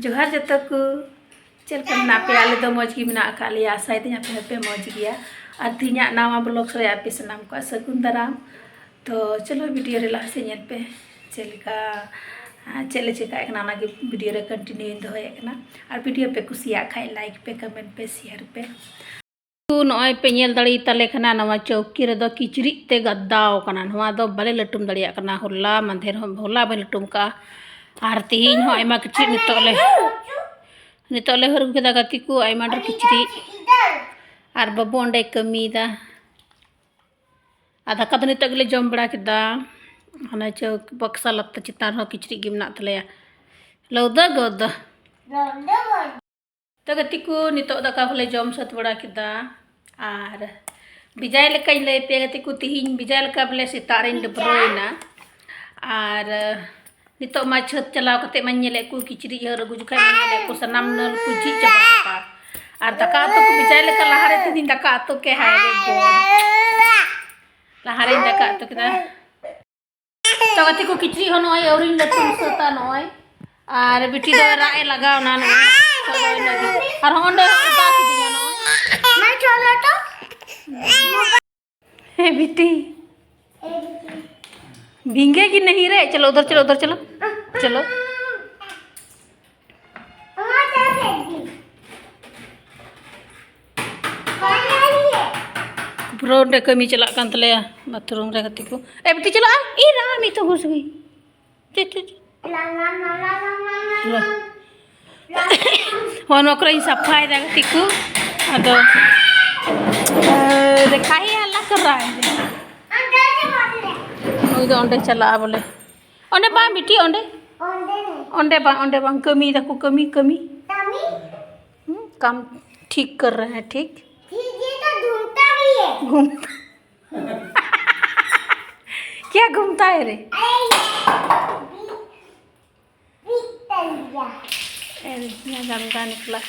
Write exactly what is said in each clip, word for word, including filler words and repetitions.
ᱡᱚᱦᱟᱨ ᱡᱚᱛᱚ ᱠᱚ, ᱪᱮᱫ ᱞᱮᱠᱟ ᱢᱮᱱᱟᱜ ᱯᱮᱭᱟ? ᱟᱞᱮ ᱫᱚ ᱢᱚᱡᱽ ᱜᱮ ᱢᱮᱱᱟᱜ ᱟᱠᱟᱫ ᱞᱮᱭᱟ, ᱟᱥᱟᱭᱮᱫᱟᱹᱧ ᱟᱯᱮ ᱦᱚᱸᱯᱮ ᱢᱚᱡᱽ ᱜᱮᱭᱟ᱾ ᱟᱨ ᱛᱮᱦᱮᱧᱟᱜ ᱱᱟᱣᱟ vlog ᱨᱮ ᱟᱯᱮ ᱥᱟᱱᱟᱢ ᱠᱚᱣᱟᱜ ᱥᱟᱹᱜᱩᱱ ᱫᱟᱨᱟᱢ᱾ ᱛᱚ ᱪᱚᱞᱚ video ᱨᱮ ᱞᱟᱦᱟ ᱥᱮᱫ ᱧᱮᱞ ᱯᱮ, ᱪᱮᱫ ᱞᱮᱠᱟ, ᱟᱨ ᱪᱮᱫ ᱞᱮ ᱪᱮᱠᱟᱭᱮᱫ ᱠᱟᱱᱟ, ᱚᱱᱟᱜᱮ video ᱨᱮ continue ᱤᱧ ᱫᱚᱦᱚᱭᱮᱫ ᱠᱟᱱᱟ᱾ ᱟᱨ video ᱯᱮ ᱠᱩᱥᱤᱭᱟᱜ ᱠᱷᱟᱡ like ᱯᱮ, comment ᱯᱮ, share ᱯᱮ᱾ ᱱᱚᱜᱼᱚᱭ ᱯᱮ ᱧᱮᱞ ᱫᱟᱲᱮᱭᱟᱛᱟᱞᱮ ᱠᱟᱱᱟ, ᱱᱚᱣᱟ ᱪᱟᱹᱣᱠᱤ ᱨᱮᱫᱚ ᱠᱤᱪᱨᱤᱡ ᱛᱮ ᱜᱟᱫᱟᱣ ᱠᱟᱱᱟ᱾ ᱱᱚᱣᱟ ᱫᱚ ᱵᱟᱞᱮ ᱞᱟᱹᱴᱩᱢ ᱫᱟᱲᱮᱭᱟᱜ ᱠᱟᱱᱟ᱾ ᱦᱚᱞᱟ ᱢᱟᱫᱷᱮᱨ ᱦᱚᱸ, ᱦᱚᱞᱟ ᱵᱟᱹᱧ ᱞᱟᱹᱴᱩᱢ ᱠᱟᱜᱼᱟ᱾ ᱟᱨ ᱛᱮᱦᱮᱧ ᱦᱚᱸ ᱟᱭᱢᱟ ᱠᱤᱪᱨᱤᱡ ᱱᱤᱛᱚᱜ ᱞᱮ, ᱱᱤᱛᱚᱜ ᱞᱮ ᱦᱟᱹᱨᱩᱵ ᱠᱮᱫᱟ ᱜᱟᱛᱮ ᱠᱚ, ᱟᱭᱢᱟ ᱰᱷᱮᱨ ᱠᱤᱪᱨᱤᱡ᱾ ᱟᱨ ᱵᱟᱹᱵᱩ ᱚᱸᱰᱮᱭ ᱠᱟᱹᱢᱤᱭᱮᱫᱟ᱾ ᱟᱨ ᱫᱟᱠᱟ ᱫᱚ ᱱᱤᱛᱚᱜ ᱜᱮᱞᱮ ᱡᱚᱢ ᱵᱟᱲᱟ ᱠᱮᱫᱟ᱾ ᱦᱟᱱᱟ ᱪᱟᱹᱣᱠᱤ ᱵᱟᱠᱥᱟ ᱞᱟᱛᱟᱨ ᱪᱮᱛᱟᱱ ᱨᱮᱦᱚᱸ ᱠᱤᱪᱨᱤᱡ ᱜᱮ ᱢᱮᱱᱟᱜ ᱛᱟᱞᱮᱭᱟ᱾ ᱞᱟᱹᱣᱫᱟᱹ ᱜᱚᱫ᱾ ᱛᱚ ᱜᱟᱛᱮ ᱠᱚ, ᱱᱤᱛᱚᱜ ᱫᱟᱠᱟ ᱦᱚᱸᱞᱮ ᱡᱚᱢ ᱥᱟᱹᱛ ᱵᱟᱲᱟ ᱠᱮᱫᱟ᱾ ᱟᱨ ᱵᱮᱡᱟᱭ ᱞᱮᱠᱟᱧ ᱞᱟᱹᱭ ᱯᱮᱭᱟ ᱜᱟᱛᱮ ᱠᱚ, ᱛᱤᱦᱤᱧ ᱵᱮᱡᱟᱭ ᱞᱮᱠᱟ ᱵᱚᱞᱮ ᱥᱮᱛᱟᱜ ᱨᱮᱧ ᱰᱟᱹᱵᱽᱨᱟᱹᱭᱮᱱᱟ᱾ ᱟᱨ ᱱᱤᱛᱚᱜ ᱢᱟ ᱪᱷᱟᱹᱛ ᱪᱟᱞᱟᱣ ᱠᱟᱛᱮ ᱢᱟᱧ ᱧᱮᱞᱮᱫ ᱠᱚ ᱠᱤᱪᱨᱤᱡ ᱦᱟᱹᱨ ᱟᱹᱜᱩ ᱡᱚᱠᱷᱟᱡ ᱢᱟᱧ ᱧᱮᱞᱮᱫ ᱠᱚ ᱥᱟᱱᱟᱢ ᱱᱟᱹᱞ ᱠᱚ ᱡᱷᱤᱡ ᱪᱟᱵᱟ ᱟᱠᱟᱫ᱾ ᱟᱨ ᱫᱟᱠᱟ ᱩᱛᱩ ᱠᱚ ᱵᱮᱡᱟᱭ ᱞᱮᱠᱟ ᱞᱟᱦᱟᱨᱮ ᱛᱤᱦᱤᱧ ᱫᱟᱠᱟ ᱩᱛᱩ ᱠᱮ, ᱦᱟᱭ ᱨᱮ ᱜᱚᱰ᱾ ᱞᱟᱦᱟᱨᱮᱧ ᱫᱟᱠᱟ ᱩᱛᱩ ᱠᱮᱫᱟ᱾ ᱛᱚ ᱜᱟᱛᱮ ᱠᱚ, ᱠᱤᱪᱨᱤᱡ ᱦᱚᱸ ᱱᱚᱜᱼᱚᱭ ᱟᱹᱣᱨᱤᱧ ᱞᱟᱹᱴᱩᱢ ᱥᱟᱹᱛᱟ ᱱᱚᱜᱼᱚᱭ᱾ ᱟᱨ ᱵᱤᱴᱤ ᱫᱚ ᱨᱟᱜ ᱮ ᱞᱟᱜᱟᱣ ᱮᱱᱟ ᱱᱚᱜᱼᱚᱭ᱾ ᱟᱨᱦᱚᱸ ᱚᱸᱰᱮ ᱚᱰᱟ ᱠᱤᱫᱤᱧᱟ ᱱᱚᱜᱼᱚᱭ᱾ ᱦᱮᱸ ᱵᱤᱴᱤ, भींगेगी नहीं रे। चलो उधर चलो, उधर चलो, चलो। ᱯᱩᱨᱟᱹ ᱚᱸᱰᱮ ᱠᱟᱹᱢᱤ ᱪᱟᱞᱟᱜ ᱠᱟᱱ ᱛᱟᱞᱮᱭᱟ ᱵᱟᱛᱷᱨᱩᱢ ᱨᱮ ᱜᱟᱛᱮ ᱠᱚ᱾ ᱮ ᱵᱤᱴᱤ ᱪᱟᱞᱟᱜ ᱟᱢ? ᱤ ᱨᱟᱢᱟ ᱢᱤᱫ ᱛᱚ ᱜᱷᱩᱥ ᱜᱮ᱾ ᱪᱮᱫ, ᱪᱮᱫ, ᱪᱮᱫ? ᱦᱚᱸ, ᱱᱚᱣᱟ ᱠᱚᱨᱮᱧ ᱥᱟᱯᱷᱟᱭᱮᱫᱟ ᱜᱟᱛᱮ ᱠᱚ᱾ ᱟᱫᱚ, ᱮ, ᱫᱮᱠᱷᱟ ᱦᱤ ᱦᱟᱞᱟ ᱠᱚᱨᱟᱣ ᱮᱫᱟ᱾ ᱱᱩᱭ ᱫᱚ ᱚᱸᱰᱮ ᱪᱟᱞᱟᱜᱼᱟ ᱵᱚᱞᱮ᱾ ᱚᱸᱰᱮ ᱵᱟᱝ ᱵᱤᱴᱤ, ᱚᱸᱰᱮ᱾ ᱚᱸᱰᱮ ᱵᱟᱝ, ᱚᱸᱰᱮ ᱵᱟᱝ᱾ ᱠᱟᱹᱢᱤᱭ ᱫᱟᱠᱚ, ᱠᱟᱹᱢᱤ, ᱠᱟᱹᱢᱤ᱾ ᱦᱩᱸ, काम ठीक कर रहे हैं, ठीक? ठीक, ये तो घूमता भी है। घूमता। क्या घूमता है रे? अरे, ये भी, भी तलिया। अरे, यहाँ गंदा निकला।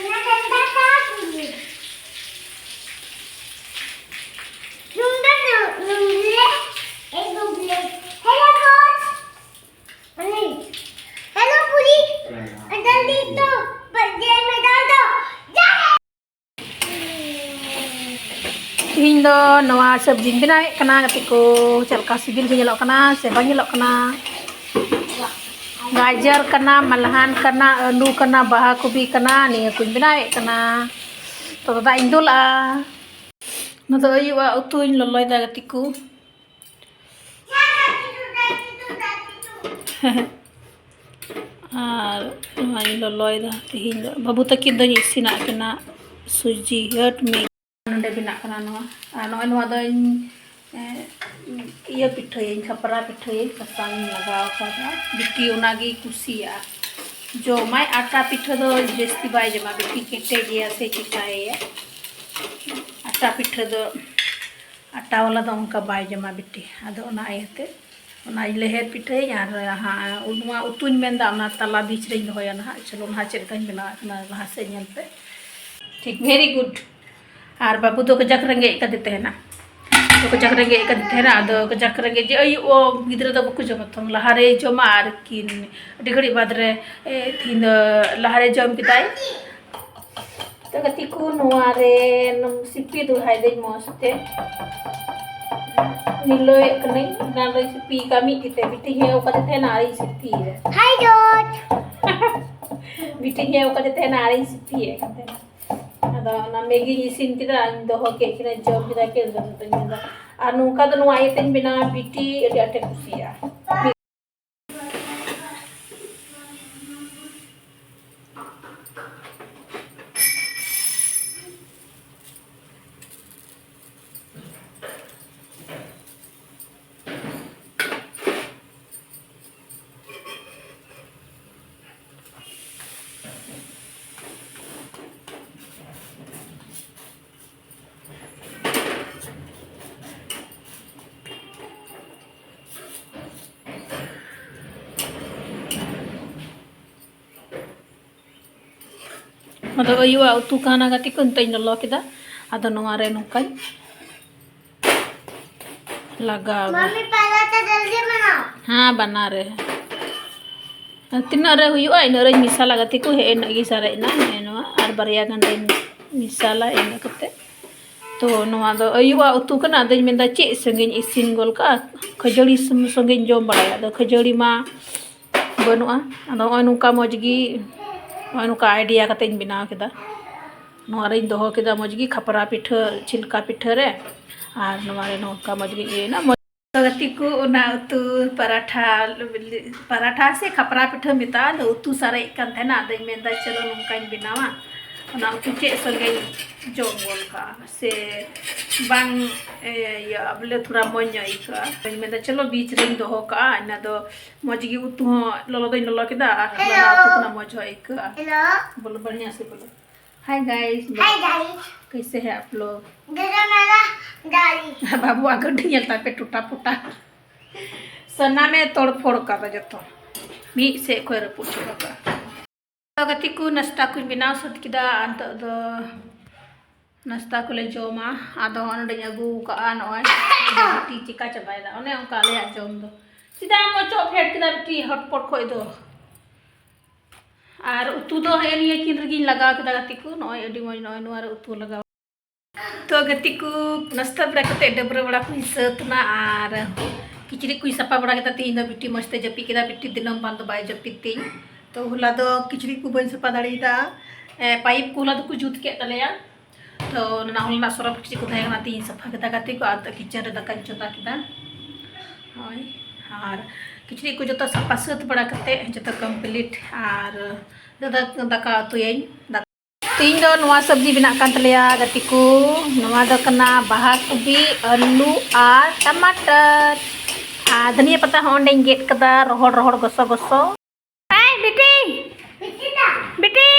यहाँ गंदा था भी। गंदा तो, गंदले, ए, गंदले। Hello, coach। अरे, hello, पूरी। ᱛᱤᱦᱤᱧ ᱫᱚ ᱱᱚᱣᱟ ᱥᱚᱵᱽᱡᱤᱧ ᱵᱮᱱᱟᱣᱮᱫ ᱠᱟᱱᱟ᱾ ᱜᱟᱛᱮ ᱠᱚ, ᱪᱮᱫ ᱞᱮᱠᱟ ᱥᱤᱵᱤᱞ ᱜᱮ ᱧᱮᱞᱚᱜ ᱠᱟᱱᱟ ᱥᱮ ᱵᱟᱝ ᱧᱮᱞᱚᱜ ᱠᱟᱱᱟ? ᱜᱟᱡᱚᱨ ᱠᱟᱱᱟ, ᱢᱟᱞᱦᱟᱱ ᱠᱟᱱᱟ, ᱟᱹᱞᱩ ᱠᱟᱱᱟ, ᱵᱟᱦᱟ ᱠᱚᱵᱤ ᱠᱟᱱᱟ, ᱱᱤᱭᱟᱹ ᱠᱚᱧ ᱵᱮᱱᱟᱣᱮᱫ ᱠᱟᱱᱟ᱾ ᱛᱚ ᱫᱟᱜ ᱤᱧ ᱫᱩᱞᱟᱜᱼᱟ᱾ ᱱᱚᱣᱟ ᱫᱚ ᱟᱹᱭᱩᱵᱟᱜ ᱩᱛᱩᱧ ᱞᱚᱞᱚᱭᱮᱫᱟ ᱜᱟᱛᱮ ᱠᱚ᱾ ᱟᱨ ᱱᱚᱣᱟᱧ ᱞᱚᱞᱚᱭᱮᱫᱟ᱾ ᱛᱤᱦᱤᱧ ᱫᱚ ᱵᱟᱹᱵᱩ ᱛᱟᱹᱠᱤᱱ ᱫᱚᱧ ᱤᱥᱤᱱᱟᱜ ᱠᱤᱱᱟ ᱥᱩᱡᱤ ᱦᱟᱹᱴ ᱢᱮᱜᱤ᱾ ᱱᱚᱰᱮ ᱵᱮᱱᱟᱜ ᱠᱟᱱᱟ ᱱᱚᱣᱟ᱾ ᱟᱨ ᱱᱚᱜᱼᱚᱭ ᱱᱚᱣᱟ ᱫᱚᱧ, ᱮ, ᱤᱭᱟᱹ ᱯᱤᱴᱷᱟᱹᱭᱟᱹᱧ, ᱠᱷᱟᱯᱨᱟ ᱯᱤᱴᱷᱟᱹᱭᱟᱹᱧ, ᱥᱟᱥᱟᱝ ᱤᱧ ᱞᱟᱜᱟᱣ ᱠᱟᱫᱟ᱾ ᱵᱤᱴᱤ ᱚᱱᱟᱜᱮᱭ ᱠᱩᱥᱤᱭᱟᱜᱼᱟ, ᱡᱚᱢᱟᱭ᱾ ᱟᱴᱟ ᱯᱤᱴᱷᱟᱹ ᱫᱚ ᱡᱟᱹᱥᱛᱤ ᱵᱟᱭ ᱡᱚᱢᱟ ᱵᱤᱴᱤ, ᱠᱮᱴᱮᱡᱮᱭᱟ ᱥᱮ ᱪᱤᱠᱟᱹᱭᱮᱭᱟ᱾ ᱟᱴᱟ ᱯᱤᱴᱷᱟᱹ ᱫᱚ, ᱟᱴᱟ ᱣᱟᱞᱟ ᱫᱚ ᱚᱱᱠᱟ ᱵᱟᱭ ᱡᱚᱢᱟ ᱵᱤᱴᱤ᱾ ᱟᱫᱚ ᱚᱱᱟ ᱤᱭᱟᱹᱛᱮ ᱚᱱᱟ ᱞᱮᱦᱮᱨ ᱯᱤᱴᱷᱟᱹᱭᱟᱹᱧ ᱟᱨ ᱦᱟᱸᱜ ᱱᱚᱣᱟ ᱩᱛᱩᱧ ᱢᱮᱱᱫᱟ, ᱚᱱᱟ ᱛᱟᱞᱟ ᱵᱤᱪ ᱨᱮᱧ ᱫᱚᱦᱚᱭᱟ ᱱᱟᱦᱟᱜ᱾ ᱪᱚᱞᱚ ᱱᱟᱦᱟᱜ ᱪᱮᱫ ᱞᱮᱠᱟᱧ ᱵᱮᱱᱟᱣᱮᱫ ᱠᱟᱱᱟ ᱞᱟᱦᱟ ᱥᱮᱫ ᱧᱮᱞ ᱯᱮ᱾ ᱴᱷᱤᱠ, very good᱾ ᱟᱨ ᱵᱟᱹᱵᱩ ᱫᱚ ᱠᱟᱡᱟᱠ ᱨᱮᱸᱜᱮᱡ ᱠᱟᱫᱮ ᱛᱟᱦᱮᱱᱟ᱾ ᱫᱚ ᱠᱟᱡᱟᱠ ᱨᱮᱸᱜᱮᱡ ᱠᱟᱫᱮ ᱛᱟᱦᱮᱱᱟ᱾ ᱟᱫᱚ ᱠᱟᱡᱟᱠ ᱨᱮᱸᱜᱮᱡ ᱡᱮ ᱟᱹᱭᱩᱵ ᱜᱤᱫᱽᱨᱟᱹ ᱫᱚ ᱵᱟᱠᱚ ᱡᱚᱢᱟ ᱛᱚ, ᱞᱟᱦᱟᱨᱮᱭ ᱡᱚᱢᱟ ᱟᱨ ᱠᱤᱱ ᱟᱹᱰᱤ ᱜᱷᱟᱹᱲᱤᱡ ᱵᱟᱫᱽ ᱨᱮ, ᱮ, ᱛᱤᱦᱤᱧ ᱫᱚ ᱞᱟᱦᱟᱨᱮ ᱡᱚᱢ ᱠᱮᱫᱟᱭ᱾ ᱛᱚ ᱜᱟᱛᱮ ᱠᱚ, ᱱᱚᱣᱟ ᱨᱮ ᱥᱤᱯᱤ ᱫᱩᱲᱦᱟᱭ ᱫᱟᱹᱧ ᱢᱚᱡᱽ ᱛᱮ᱾ ᱢᱤᱞᱟᱹᱣᱮᱫ ᱠᱟᱹᱱᱟᱹᱧ, ᱚᱱᱟ ᱫᱚ ᱥᱤᱯᱤ ᱠᱟᱜ ᱢᱤᱫ ᱛᱤ ᱛᱮ᱾ ᱵᱤᱴᱤ ᱦᱮᱸ ᱚᱠᱟᱛᱮ ᱛᱟᱦᱮᱱᱟ ᱟᱨᱤᱧ ᱥᱤᱯᱤᱭᱮᱫᱟ᱾ Hi, George᱾ ᱵᱤᱴᱤ ᱦᱮᱸ ᱚᱠᱟᱛᱮ ᱛᱟᱦᱮᱱᱟ ᱟᱨᱤᱧ ᱥᱤᱯᱤᱭᱮᱫ ᱠᱟᱱ ᱛᱟᱦᱮᱱᱟ᱾ ᱟᱫᱚ ᱚᱱᱟ ᱢᱮᱜᱤᱧ ᱤᱥᱤᱱ ᱠᱮᱫᱟ, ᱤᱧ ᱫᱚᱦᱚ ᱠᱮᱫ ᱠᱤᱱᱟ, ᱡᱚᱢ ᱠᱮᱫᱟ ᱠᱤᱱ, ᱟᱫᱚ ᱱᱤᱛᱚᱜ ᱤᱧ ᱢᱮᱱᱫᱟ᱾ ᱟᱨ ᱱᱚᱝᱠᱟ ᱫᱚ ᱱᱚᱣᱟ ᱤᱭᱟᱹᱛᱮᱧ ᱵᱮᱱᱟᱣᱟ, ᱵᱤᱴᱤ ᱟᱹᱰᱤ ᱟᱸᱴᱮ ᱠᱩᱥᱤᱭᱟᱜᱼᱟ᱾ ᱟᱫᱚ ᱟᱹᱭᱩᱵᱟᱜ ᱩᱛᱩ ᱠᱟᱱᱟ ᱜᱟᱛᱮ ᱠᱚ, ᱱᱤᱛᱚᱜ ᱤᱧ ᱞᱚᱞᱚ ᱠᱮᱫᱟ᱾ ᱟᱫᱚ ᱱᱚᱣᱟ ᱨᱮ ᱱᱚᱝᱠᱟᱧ ᱞᱟᱜᱟᱣ ᱮᱫᱟ᱾ मम्मी, पहले तो जल्दी बनाओ। ᱦᱮᱸ, ᱵᱟᱱᱟᱨ ᱨᱮ᱾ ᱛᱤᱱᱟᱹᱜ ᱨᱮ ᱦᱩᱭᱩᱜᱼᱟ, ᱤᱱᱟᱹᱜ ᱨᱮᱧ ᱢᱮᱥᱟᱞᱟ ᱜᱟᱛᱮ ᱠᱚ᱾ ᱦᱮᱸ, ᱤᱱᱟᱹᱜ ᱜᱮ ᱥᱟᱨᱮᱡ ᱮᱱᱟ᱾ ᱦᱮᱸ, ᱱᱚᱣᱟ ᱟᱨ ᱵᱟᱨᱭᱟ ᱜᱟᱱ ᱨᱮᱧ ᱢᱮᱥᱟᱞᱟ᱾ ᱤᱱᱟᱹ ᱠᱟᱛᱮ ᱛᱚ ᱱᱚᱣᱟ ᱫᱚ ᱟᱹᱭᱩᱵᱟᱜ ᱩᱛᱩ ᱠᱟᱱᱟ᱾ ᱟᱫᱚᱧ ᱢᱮᱱᱫᱟ ᱪᱮᱫ ᱥᱚᱸᱜᱮᱧ ᱤᱥᱤᱱ ᱜᱚᱫ ᱠᱟᱜᱼᱟ, ᱠᱷᱟᱹᱡᱟᱹᱲᱤ ᱥᱩᱢ-, ᱥᱚᱸᱜᱮᱧ ᱡᱚᱢ ᱵᱟᱲᱟᱭᱟ᱾ ᱟᱫᱚ ᱠᱷᱟᱹᱡᱟᱹᱲᱤ ᱢᱟ ᱵᱟᱹᱱᱩᱜᱼᱟ᱾ ᱟᱫᱚ ᱱᱚᱜᱼᱚᱭ ᱱᱚᱝᱠᱟ ᱢᱚᱡᱽ ᱜᱮ, ᱱᱚᱜᱼᱚᱭ ᱱᱚᱝᱠᱟ idea ᱠᱟᱛᱮ ᱤᱧ ᱵᱮᱱᱟᱣ ᱠᱮᱫᱟ᱾ ᱱᱚᱣᱟ ᱨᱮᱧ ᱫᱚᱦᱚ ᱠᱮᱫᱟ ᱢᱚᱡᱽ ᱜᱮ ᱠᱷᱟᱯᱨᱟ ᱯᱤᱴᱷᱟᱹ, ᱪᱷᱤᱞᱠᱟ ᱯᱤᱴᱷᱟᱹ ᱨᱮ, ᱟᱨ ᱱᱚᱣᱟ ᱨᱮ ᱱᱚᱝᱠᱟ ᱢᱚᱡᱽ ᱜᱮ ᱤᱭᱟᱹᱭᱮᱱᱟ᱾ ᱢᱚᱡᱽ ᱛᱚ ᱜᱟᱛᱮ ᱠᱚ, ᱚᱱᱟ ᱩᱛᱩ ᱯᱟᱨᱟᱴᱷᱟ, ᱯᱟᱨᱟᱴᱷᱟ ᱥᱮ ᱠᱷᱟᱯᱨᱟ ᱯᱤᱴᱷᱟᱹ ᱢᱮᱛᱟᱜᱼᱟ, ᱟᱫᱚ ᱩᱛᱩ ᱥᱟᱨᱮᱡ ᱠᱟᱱ ᱛᱟᱦᱮᱱᱟ᱾ ᱟᱫᱚᱧ ᱢᱮᱱᱫᱟ ᱪᱚᱞᱚ ᱱᱚᱝᱠᱟᱧ ᱵᱮᱱᱟᱣᱟ, ᱚᱱᱟ ᱩᱛᱩ ᱪᱮᱫ ᱥᱚᱸᱜᱮᱧ ᱡᱚᱢ ᱜᱚᱫ ᱠᱟᱜᱼᱟ ᱥᱮ ᱵᱟᱝ, ᱮ, ᱤᱭᱟᱹ ᱵᱚᱞᱮ ᱛᱷᱚᱲᱟ ᱢᱚᱡᱽ ᱧᱚᱜ ᱟᱹᱭᱠᱟᱹᱜᱼᱟ᱾ ᱟᱫᱚᱧ ᱢᱮᱱᱫᱟ ᱪᱚᱞᱚ ᱵᱤᱪ ᱨᱮᱧ ᱫᱚᱦᱚ ᱠᱟᱜᱼᱟ, ᱤᱱᱟᱹ ᱫᱚ ᱢᱚᱡᱽ ᱜᱮ ᱩᱛᱩ ᱦᱚᱸ ᱞᱚᱞᱚ ᱫᱚᱧ ᱞᱚᱞᱚ ᱠᱮᱫᱟ ᱟᱨ ᱦᱟᱱᱟ ᱩᱛᱩ ᱠᱷᱚᱱᱟᱜ ᱢᱚᱡᱽ ᱦᱚᱸ ᱟᱹᱭᱠᱟᱹᱜᱼᱟ᱾ ᱦᱮᱞᱳ᱾ ᱵᱚᱞᱚ ᱵᱟᱲᱤᱭᱟ ᱥᱮ ᱵᱚᱞᱚ᱾ Hi guys, hi guys, कैसे हैं आप लोग? बाबू आकर नहीं चलता पे टूटा फूटा। ᱥᱟᱱᱟᱢᱮ ᱛᱚᱲ ᱯᱷᱚᱲ ᱠᱟᱫᱟ ᱡᱚᱛᱚ, ᱢᱤᱫ ᱥᱮᱫ ᱠᱷᱚᱱ ᱨᱟᱹᱯᱩᱫ ᱪᱟᱵᱟ ᱠᱟᱜᱼᱟ᱾ ᱛᱚ ᱜᱟᱛᱮ ᱠᱚ, ᱱᱟᱥᱛᱟ ᱠᱚᱧ ᱵᱮᱱᱟᱣ ᱥᱟᱹᱛ ᱠᱮᱫᱟ᱾ ᱟᱨ ᱱᱤᱛᱚᱜ ᱫᱚ ᱱᱟᱥᱛᱟ ᱠᱚᱞᱮ ᱡᱚᱢᱟ᱾ ᱟᱫᱚ ᱱᱚᱜᱼᱚᱭ ᱱᱚᱰᱮᱧ ᱟᱹᱜᱩ ᱠᱟᱜᱼᱟ, ᱱᱚᱜᱼᱚᱭ ᱵᱤᱴᱤ ᱪᱤᱠᱟ ᱪᱟᱵᱟᱭᱮᱫᱟ᱾ ᱚᱱᱮ ᱚᱱᱠᱟ ᱟᱞᱮᱭᱟᱜ ᱡᱚᱢ ᱫᱚ᱾ ᱪᱮᱫᱟᱜ ᱮᱢ ᱚᱪᱚᱜ ᱯᱷᱮᱰ ᱠᱮᱫᱟ ᱵᱤᱴᱤ ᱦᱚᱴᱯᱚᱴ ᱠᱷᱚᱡ ᱫᱚ? ᱟᱨ ᱩᱛᱩ ᱫᱚ ᱦᱮᱸ ᱱᱤᱭᱟᱹ ᱠᱤᱱ ᱨᱮᱜᱮᱧ ᱞᱟᱜᱟᱣ ᱠᱮᱫᱟ ᱜᱟᱛᱮ ᱠᱚ᱾ ᱱᱚᱜᱼᱚᱭ ᱟᱹᱰᱤ ᱢᱚᱡᱽ, ᱱᱚᱜᱼᱚᱭ ᱱᱚᱣᱟ ᱨᱮ ᱩᱛᱩ ᱞᱟᱜᱟᱣ᱾ ᱛᱚ ᱜᱟᱛᱮ ᱠᱚ, ᱱᱟᱥᱛᱟ ᱵᱟᱲᱟ ᱠᱟᱛᱮ, ᱰᱟᱹᱵᱽᱨᱟᱹ ᱵᱟᱲᱟ ᱠᱚᱧ ᱥᱟᱹᱛ ᱮᱱᱟ ᱟᱨ ᱠᱤᱪᱨᱤᱡ ᱠᱚᱧ ᱥᱟᱯᱷᱟ ᱵᱟᱲᱟ ᱠᱮᱫᱟ᱾ ᱛᱮᱦᱮᱧ ᱫᱚ ᱵᱤᱴᱤ ᱢᱚᱡᱽ ᱛᱮ ᱡᱟᱹᱯᱤᱫ ᱠᱮᱫᱟ᱾ ᱵᱤᱴᱤ ᱫᱤᱱᱟᱹᱢ ᱵᱟᱝ ᱫᱚ ᱵᱟᱭ ᱡᱟᱹᱯᱤᱫ ᱛᱤᱧ᱾ ᱛᱚ ᱦᱚᱞᱟ ᱫᱚ ᱠᱤᱪᱨᱤᱡ ᱠᱚ ᱵᱟᱹᱧ ᱥᱟᱯᱷᱟ ᱫᱟᱲᱮᱭᱟᱫᱟ᱾ ᱮ, ᱯᱟᱭᱤᱯ ᱠᱚ ᱦᱚᱞᱟ ᱫᱚᱠᱚ ᱡᱩᱛ ᱠᱮᱫ ᱛᱟᱞᱮᱭᱟ᱾ ᱛᱚ ᱚᱱᱟ ᱦᱚᱞᱟᱱᱟᱜ ᱥᱚᱨᱚᱯ ᱠᱤᱪᱨᱤᱡ ᱠᱚ ᱛᱟᱦᱮᱸ ᱠᱟᱱᱟ, ᱛᱮᱦᱮᱧ ᱥᱟᱯᱷᱟ ᱠᱮᱫᱟ ᱜᱟᱛᱮ ᱠᱚ᱾ ᱟᱨ ᱠᱤᱪᱮᱱ ᱨᱮ ᱫᱟᱠᱟᱧ ᱪᱚᱸᱫᱟ ᱠᱮᱫᱟ᱾ ᱦᱳᱭ, ᱟᱨ ᱠᱤᱪᱨᱤᱡ ᱠᱚ ᱡᱚᱛᱚ ᱥᱟᱯᱷᱟ ᱥᱟᱹᱛ ᱵᱟᱲᱟ ᱠᱟᱛᱮ ᱡᱚᱛᱚ complete᱾ ᱟᱨ ᱫᱟᱫᱟ ᱫᱟᱠᱟ ᱩᱛᱩᱭᱟᱹᱧ᱾ ᱛᱮᱦᱮᱧ ᱫᱚ ᱱᱚᱣᱟ ᱥᱚᱵᱽᱡᱤ ᱵᱮᱱᱟᱜ ᱠᱟᱱ ᱛᱟᱞᱮᱭᱟ ᱜᱟᱛᱮ ᱠᱚ᱾ ᱱᱚᱣᱟ ᱫᱚ ᱠᱟᱱᱟ ᱵᱟᱦᱟ ᱠᱚᱵᱤ, ᱟᱹᱞᱩ ᱟᱨ ᱴᱟᱢᱟᱴᱟᱨ ᱟᱨ ᱫᱷᱟᱹᱱᱤᱭᱟᱹ ᱯᱟᱛᱟ ᱦᱚᱸ ᱚᱸᱰᱮᱧ ᱜᱮᱫ ᱠᱟᱫᱟ, ᱨᱚᱦᱚᱲ ᱨᱚᱦᱚᱲ ᱜᱚᱥᱚ ᱜᱚᱥᱚ᱾ ᱟᱭ ᱵᱤᱴᱤ, ᱵᱤᱴᱤ,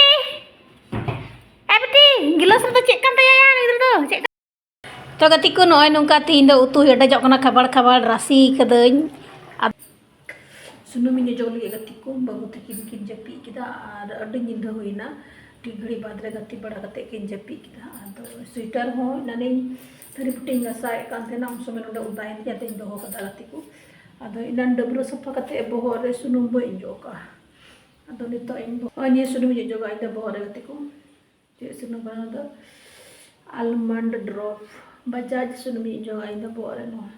ᱮ ᱵᱤᱴᱤ, ᱜᱤᱞᱟᱹᱥ ᱨᱮᱫᱚ ᱪᱮᱫ ᱠᱟᱱ ᱛᱟᱭᱟ ᱭᱟ ᱱᱩᱭ ᱜᱤᱫᱽᱨᱟᱹ ᱫᱚ? ᱪᱮᱫ ᱠᱟᱱ? ᱛᱚ ᱜᱟᱛᱮ ᱠᱚ, ᱱᱚᱜᱼᱚᱭ ᱱᱚᱝᱠᱟ ᱛᱮᱦᱮᱧ ᱫᱚ ᱩᱛᱩ ᱦᱮᱰᱮᱡᱚᱜ ᱠᱟᱱᱟ, ᱠᱷᱟᱵᱟᱲ ᱠᱷᱟᱵᱟᱲ ᱨᱟᱥᱮ ᱠᱟᱹᱫᱟᱹᱧ᱾ ᱟᱫ-, ᱥᱩᱱᱩᱢᱤᱧ ᱚᱡᱚᱜ ᱞᱟᱹᱜᱤᱫ ᱜᱟᱛᱮ ᱠᱚ, ᱵᱟᱹᱵᱩ ᱛᱟᱹᱠᱤᱱ ᱠᱤᱱ ᱡᱟᱹᱯᱤᱫ ᱠᱮᱫᱟ ᱟᱨ ᱟᱹᱰᱤ ᱧᱤᱫᱟᱹ ᱦᱩᱭᱱᱟ᱾ ᱴᱷᱤᱠ ᱜᱷᱟᱹᱲᱤᱡ ᱵᱟᱫᱽ ᱨᱮ ᱜᱟᱛᱮ ᱵᱟᱲᱟ ᱠᱟᱛᱮ ᱠᱤᱱ ᱡᱟᱹᱯᱤᱫ ᱠᱮᱫᱟ᱾ ᱟᱫᱚ ᱥᱩᱭᱮᱴᱟᱨ ᱦᱚᱸ ᱮᱱᱟᱱᱤᱧ ᱛᱷᱟᱹᱨᱤ ᱵᱟᱹᱴᱤᱧ ᱜᱟᱥᱟᱣᱮᱫ ᱠᱟᱱ ᱛᱟᱦᱮᱱᱟ, ᱩᱱ ᱥᱚᱢᱚᱭ ᱱᱚᱰᱮ ᱚᱫᱟᱭᱮᱱ ᱛᱤᱧᱟ, ᱟᱫᱚᱧ ᱫᱚᱦᱚ ᱠᱟᱫᱟ ᱜᱟᱛᱮ ᱠᱚ᱾ ᱟᱫᱚ ᱮᱱᱟᱱ ᱰᱟᱹᱵᱽᱨᱟᱹ ᱥᱟᱯᱷᱟ ᱠᱟᱛᱮ ᱵᱚᱦᱚᱜ ᱨᱮ ᱥᱩᱱᱩᱢ ᱵᱟᱹᱧ ᱚᱡᱚᱜ ᱠᱟᱜᱼᱟ᱾ ᱟᱫᱚ ᱱᱤᱛᱚᱜ ᱤᱧ ᱵᱚᱦᱚᱜ, ᱱᱤᱭᱟᱹ ᱥᱩᱱᱩᱢᱤᱧ ᱚᱡᱚᱜᱟ ᱤᱧ ᱫᱚ ᱵᱚᱦᱚᱜ ᱨᱮ ᱜᱟᱛᱮ ᱠᱚ᱾ ᱪᱮᱫ ᱥᱩᱱᱩᱢ ᱠᱟᱱᱟ ᱚᱱᱟ ᱫᱚ? Almond drop, Bajaj ᱥᱩᱱᱩᱢᱤᱧ ᱚᱡᱚᱜᱟ ᱤᱧ ᱫᱚ ᱵᱚᱦᱚᱜ ᱨᱮ ᱱᱚᱣᱟ᱾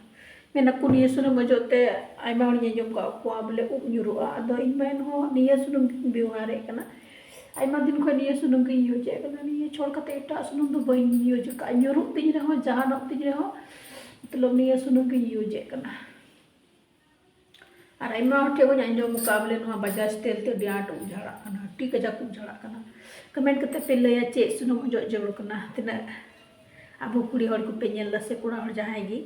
ᱢᱮᱱᱟᱠᱚ ᱱᱤᱭᱟᱹ ᱥᱩᱱᱩᱢ ᱚᱡᱚᱜ ᱛᱮ ᱟᱭᱢᱟ ᱦᱚᱲᱤᱧ ᱟᱸᱡᱚᱢ ᱠᱟᱜ ᱠᱚᱣᱟ ᱵᱚᱞᱮ ᱩᱵ ᱧᱩᱨᱩᱜᱼᱟ᱾ ᱟᱫᱚ ᱤᱧ ᱢᱟ ᱮᱱᱦᱚᱸ ᱱᱤᱭᱟᱹ ᱥᱩᱱᱩᱢ ᱜᱤᱧ ᱵᱮᱣᱦᱟᱨᱮᱫ ᱠᱟᱱᱟ᱾ ᱟᱭᱢᱟ ᱫᱤᱱ ᱠᱷᱚᱱ ᱱᱤᱭᱟᱹ ᱥᱩᱱᱩᱢ ᱜᱤᱧ use ᱮᱫ ᱠᱟᱱᱟ᱾ ᱱᱤᱭᱟᱹ ᱪᱷᱚᱲ ᱠᱟᱛᱮ ᱮᱴᱟᱜ ᱥᱩᱱᱩᱢ ᱫᱚ ᱵᱟᱹᱧ use ᱟᱠᱟᱫᱼᱟ᱾ ᱧᱩᱨᱩᱜ ᱛᱤᱧ ᱨᱮᱦᱚᱸ, ᱡᱟᱦᱟᱱᱚᱜ ᱛᱤᱧ ᱨᱮᱦᱚᱸ, ᱢᱚᱛᱞᱚᱵ ᱱᱤᱭᱟᱹ ᱥᱩᱱᱩᱢ ᱜᱤᱧ use ᱮᱫ ᱠᱟᱱᱟ᱾ ᱟᱨ ᱟᱭᱢᱟ ᱦᱚᱲ ᱴᱷᱮᱱ ᱠᱷᱚᱱ ᱟᱸᱡᱚᱢ ᱟᱠᱟᱫᱼᱟ ᱵᱚᱞᱮ ᱱᱚᱣᱟ ᱵᱟᱡᱟᱡᱽ ᱛᱮᱞ ᱛᱮ ᱟᱹᱰᱤ ᱟᱸᱴ ᱩᱵ ᱡᱷᱟᱲᱟᱜ ᱠᱟᱱᱟ, ᱟᱹᱰᱤ ᱠᱟᱡᱟᱠ ᱩᱵ ᱡᱷᱟᱲᱟᱜ ᱠᱟᱱᱟ᱾ Comment ᱠᱟᱛᱮ ᱯᱮ ᱞᱟᱹᱭᱟ ᱪᱮᱫ ᱥᱩᱱᱩᱢ ᱚᱡᱚᱜ ᱡᱟᱹᱨᱩᱲ ᱠᱟᱱᱟ᱾ ᱛᱤᱱᱟᱹᱜ ᱟᱵᱚ ᱠᱩᱲᱤ ᱦᱚᱲ ᱠᱚᱯᱮ ᱧᱮᱞ ᱮᱫᱟ ᱥᱮ ᱠᱚᱲᱟ ᱦᱚᱲ ᱡᱟᱦᱟᱸᱭ ᱜᱮ,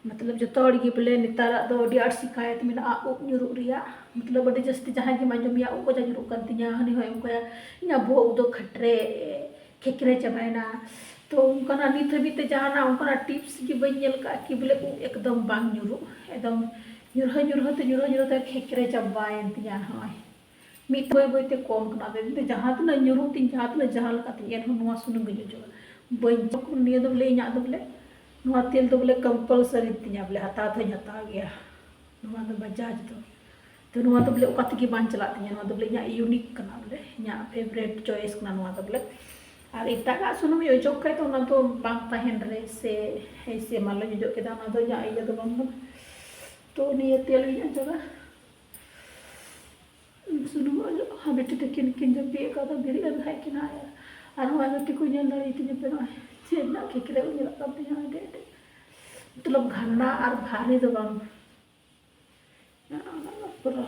ᱢᱚᱛᱞᱚᱵ ᱡᱚᱛᱚ ᱦᱚᱲ ᱜᱮ ᱵᱚᱞᱮ ᱱᱮᱛᱟᱨᱟᱜ ᱫᱚ ᱟᱹᱰᱤ ᱟᱸᱴ ᱥᱤᱠᱟᱭᱮᱛ ᱢᱮᱱᱟᱜᱼᱟ ᱩᱵ ᱧᱩᱨᱩᱜ ᱨᱮᱭᱟᱜ᱾ ᱢᱚᱛᱞᱚᱵ ᱟᱹᱰᱤ ᱡᱟᱹᱥᱛᱤ ᱡᱟᱦᱟᱸᱭ ᱜᱮᱢ ᱟᱸᱡᱚᱢᱮᱭᱟ ᱩᱵ ᱠᱟᱡᱟᱠ ᱧᱩᱨᱩᱜ ᱠᱟᱱ ᱛᱤᱧᱟᱹ, ᱦᱟᱹᱱᱤ ᱦᱚᱸᱭ ᱚᱱᱠᱟᱭᱟ, ᱤᱧᱟᱹᱜ ᱵᱚᱦᱚᱜ ᱩᱵ ᱫᱚ ᱠᱷᱟᱴᱨᱮ ᱠᱷᱮᱠᱨᱮ ᱪᱟᱵᱟᱭᱮᱱᱟ᱾ ᱛᱚ ᱚᱱᱠᱟᱱᱟᱜ ᱱᱤᱛ ᱦᱟᱹᱵᱤᱡ ᱛᱮ ᱡᱟᱦᱟᱱᱟᱜ ᱚᱱᱠᱟᱱᱟᱜ tips ᱜᱮ ᱵᱟᱹᱧ ᱧᱮᱞ ᱠᱟᱜᱼᱟ ᱠᱤ ᱵᱚᱞᱮ ᱩᱵ ᱮᱠᱫᱚᱢ ᱵᱟᱝ ᱧᱩᱨᱩᱜ, ᱮᱠᱫᱚᱢ ᱧᱩᱨᱦᱟᱹ ᱧᱩᱨᱦᱟᱹ ᱛᱮ, ᱧᱩᱨᱦᱟᱹ ᱧᱩᱨᱦᱟᱹ ᱛᱮ ᱠᱷᱮᱠᱨᱮ ᱪᱟᱵᱟᱭᱮᱱ ᱛᱤᱧᱟᱹ᱾ ᱱᱚᱜᱼᱚᱭ ᱢᱤᱫ ᱵᱟᱹᱭ ᱵᱟᱹᱭ ᱛᱮ ᱠᱚᱢ ᱠᱟᱱᱟ᱾ ᱟᱫᱚ ᱤᱧ ᱫᱚ ᱡᱟᱦᱟᱸ ᱛᱤᱱᱟᱹᱜ ᱧᱩᱨᱩᱜ ᱛᱤᱧ, ᱡᱟᱦᱟᱸ ᱛᱤᱱᱟᱹᱜ ᱡᱟᱦᱟᱸ ᱞᱮᱠᱟ ᱛᱤᱧ, ᱮᱱᱦᱚᱸ ᱱᱚᱣᱟ ᱥᱩᱱᱩᱢ ᱜᱤᱧ ᱚᱡᱚᱜᱟ᱾ ᱵᱟᱹᱧ, ᱱᱤᱭᱟᱹ ᱫᱚ ᱵᱚᱞᱮ ᱤᱧᱟᱹᱜ ᱫᱚ ᱵᱚᱞᱮ ᱱᱚᱣᱟ ᱛᱮᱞ ᱫᱚ ᱵᱚᱞᱮ compulsory ᱛᱤᱧᱟ, ᱵᱚᱞᱮ ᱦᱟᱛᱟᱣ ᱫᱚᱧ ᱦᱟᱛᱟᱣ ᱜᱮᱭᱟ᱾ ᱱᱚᱣᱟ ᱫᱚ ᱵᱟᱡᱟᱡᱽ ᱫᱚ, ᱛᱚ ᱱᱚᱣᱟ ᱫᱚ ᱵᱚᱞᱮ ᱚᱠᱟ ᱛᱮᱜᱮ ᱵᱟᱝ ᱪᱟᱞᱟᱜ ᱛᱤᱧᱟ᱾ ᱱᱚᱣᱟ ᱫᱚ ᱵᱚᱞᱮ ᱤᱧᱟᱹᱜ unique ᱠᱟᱱᱟ, ᱵᱚᱞᱮ ᱤᱧᱟᱹᱜ favourite choice ᱠᱟᱱᱟ ᱱᱚᱣᱟ ᱫᱚ ᱵᱚᱞᱮ᱾ ᱟᱨ ᱮᱴᱟᱜᱟᱜ ᱥᱩᱱᱩᱢ ᱚᱡᱚᱜ ᱠᱷᱟᱡ ᱫᱚ ᱚᱱᱟ ᱫᱚ ᱵᱟᱝ ᱛᱟᱦᱮᱱ ᱨᱮ ᱥᱮ ᱮᱭᱥᱮ ᱢᱟᱞᱚᱧ ᱚᱡᱚᱜ ᱠᱮᱫᱟ, ᱚᱱᱟ ᱫᱚ ᱤᱧᱟᱹᱜ ᱤᱭᱟᱹ ᱫᱚ ᱵᱟᱝ ᱠᱟᱱᱟ᱾ ᱛᱚ ᱱᱤᱭᱟᱹ ᱛᱮᱞ ᱜᱤᱧ ᱚᱡᱚᱜᱟ᱾ ᱥᱩᱱᱩᱢ ᱚᱡᱚᱜ ᱦᱚᱸ ᱵᱤᱴᱤ ᱛᱟᱹᱠᱤᱱ ᱠᱤᱱ ᱡᱟᱹᱯᱤᱫ ᱟᱠᱟᱫᱟ, ᱵᱮᱨᱮᱫ ᱞᱮᱱ ᱠᱷᱟᱡ ᱠᱤᱱ ᱦᱟᱸᱜ᱾ ᱟᱨ ᱱᱚᱜᱼᱚᱭ ᱜᱟᱛᱮ ᱠᱚ ᱧᱮᱞ ᱫᱟᱲᱮᱭᱟᱛᱤᱧᱟ ᱯᱮ, ᱱᱚᱜᱼᱚᱭ ᱪᱮᱫ ᱨᱮᱱᱟᱜ ᱠᱷᱮᱠᱨᱮ ᱧᱮᱞᱚᱜ ᱠᱟᱱ ᱛᱤᱧᱟ ᱟᱹᱰᱤ ᱟᱹᱰᱤ᱾ ᱢᱚᱛᱞᱚᱵ ᱜᱷᱟᱱᱟ ᱟᱨ ᱵᱷᱟᱨᱤ ᱫᱚ ᱵᱟᱝ, ᱯᱩᱨᱟᱹ᱾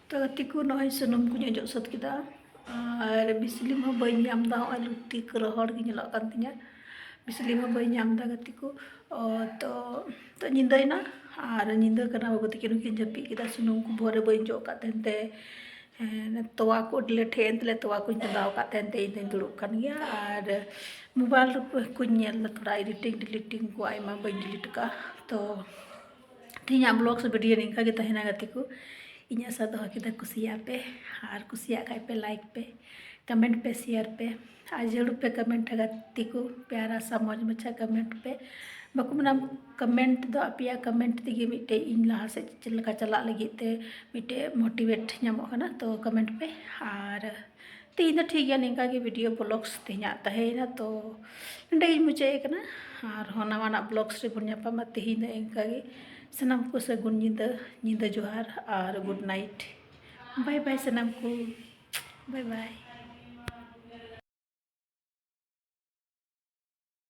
ᱛᱚ ᱜᱟᱛᱮ ᱠᱚ, ᱱᱚᱜᱼᱚᱭ ᱥᱩᱱᱩᱢ ᱠᱚᱧ ᱚᱡᱚᱜ ᱥᱟᱹᱛ ᱠᱮᱫᱟ᱾ ᱟᱨ ᱵᱤᱥᱞᱤᱢ ᱦᱚᱸ ᱵᱟᱹᱧ ᱧᱟᱢ ᱮᱫᱟ, ᱱᱚᱜᱼᱚᱭ ᱞᱩᱛᱤ ᱠᱚ ᱨᱚᱦᱚᱲ ᱜᱮ ᱧᱮᱞᱚᱜ ᱠᱟᱱ ᱛᱤᱧᱟᱹ᱾ ᱵᱤᱥᱞᱤᱢ ᱦᱚᱸ ᱵᱟᱹᱧ ᱧᱟᱢ ᱮᱫᱟ ᱜᱟᱛᱮ ᱠᱚ᱾ ᱚ, ᱛᱚ ᱛᱚ ᱧᱤᱫᱟᱹᱭᱮᱱᱟ, ᱟᱨ ᱧᱤᱫᱟᱹ ᱠᱟᱱᱟ, ᱵᱟᱹᱵᱩ ᱛᱟᱹᱠᱤᱱ ᱦᱚᱸᱠᱤᱱ ᱡᱟᱹᱯᱤᱫ ᱠᱮᱫᱟ᱾ ᱥᱩᱱᱩᱢ ᱠᱚ ᱵᱚᱦᱚᱜ ᱨᱮ ᱵᱟᱹᱧ ᱚᱡᱚᱜ ᱟᱠᱟᱫ ᱛᱟᱦᱮᱱ ᱛᱮ, ᱦᱮᱸ, ᱛᱚᱣᱟ ᱠᱚ ᱟᱹᱰᱤ ᱞᱮᱴ ᱦᱮᱡ ᱮᱱ ᱛᱟᱞᱮ, ᱛᱚᱣᱟ ᱠᱚᱧ ᱪᱚᱸᱫᱟᱣ ᱟᱠᱟᱫ ᱛᱟᱦᱮᱱ ᱛᱮ ᱤᱧ ᱫᱚᱧ ᱫᱩᱲᱩᱵ ᱠᱟᱱ ᱜᱮᱭᱟ᱾ ᱟᱨ ᱢᱳᱵᱟᱭᱤᱞ ᱠᱚᱧ ᱧᱮᱞ ᱮᱫᱟ, ᱛᱷᱚᱲᱟ editing deleting ᱠᱚ ᱟᱭᱢᱟ ᱵᱟᱹᱧ delete ᱟᱠᱟᱫᱼᱟ᱾ ᱛᱚ ᱛᱮᱦᱮᱧᱟᱜ vlogs video ᱱᱤᱝᱠᱟ ᱜᱮ ᱛᱟᱦᱮᱱᱟ ᱜᱟᱛᱮ ᱠᱚ᱾ ᱤᱧ ᱟᱥᱟ ᱫᱚᱦᱚ ᱠᱮᱫᱟ ᱠᱩᱥᱤᱭᱟᱜ ᱯᱮ, ᱟᱨ ᱠᱩᱥᱤᱭᱟᱜ ᱠᱷᱟᱡ ᱯᱮ like ᱯᱮ, comment ᱯᱮ, share ᱯᱮ, ᱟᱨ ᱡᱟᱹᱨᱩᱲ ᱯᱮ comment ᱟ ᱜᱟᱛᱮ ᱠᱚ, ᱯᱮᱭᱟᱨᱟ ᱥᱟ ᱢᱚᱡᱽ ᱢᱟᱪᱷᱟ comment ᱯᱮ᱾ ᱵᱟᱠᱚ ᱢᱮᱱᱟ comment ᱫᱚ, ᱟᱯᱮᱭᱟᱜ comment ᱛᱮᱜᱮ ᱢᱤᱫᱴᱮᱡ ᱤᱧ ᱞᱟᱦᱟ ᱥᱮᱫ ᱪᱮᱫ ᱞᱮᱠᱟ ᱪᱟᱞᱟᱜ ᱞᱟᱹᱜᱤᱫ ᱛᱮ ᱢᱤᱫᱴᱮᱡ motivate ᱧᱟᱢᱚᱜ ᱠᱟᱱᱟ᱾ ᱛᱚ comment ᱯᱮ, ᱟᱨ ᱛᱮᱦᱮᱧ ᱫᱚ ᱴᱷᱤᱠ ᱜᱮᱭᱟ, ᱱᱤᱝᱠᱟ ᱜᱮ video vlogs ᱛᱮᱦᱮᱧᱟᱜ ᱛᱟᱦᱮᱸᱭᱮᱱᱟ᱾ ᱛᱚ ᱱᱚᱸᱰᱮ ᱜᱤᱧ ᱢᱩᱪᱟᱹᱫ ᱮ ᱠᱟᱱᱟ, ᱟᱨᱦᱚᱸ ᱱᱟᱣᱟᱱᱟᱜ vlogs ᱨᱮᱵᱚᱱ ᱧᱟᱯᱟᱢᱟ᱾ ᱛᱮᱦᱮᱧ ᱫᱚ ᱤᱱᱠᱟ ᱜᱮ, ᱥᱟᱱᱟᱢ ᱠᱚ ᱥᱟᱹᱜᱩᱱ ᱧᱤᱫᱟᱹ, ᱧᱤᱫᱟᱹ ᱡᱚᱦᱟᱨ ᱟᱨ good night, bye bye ᱥᱟᱱᱟᱢ ᱠᱚ, bye bye᱾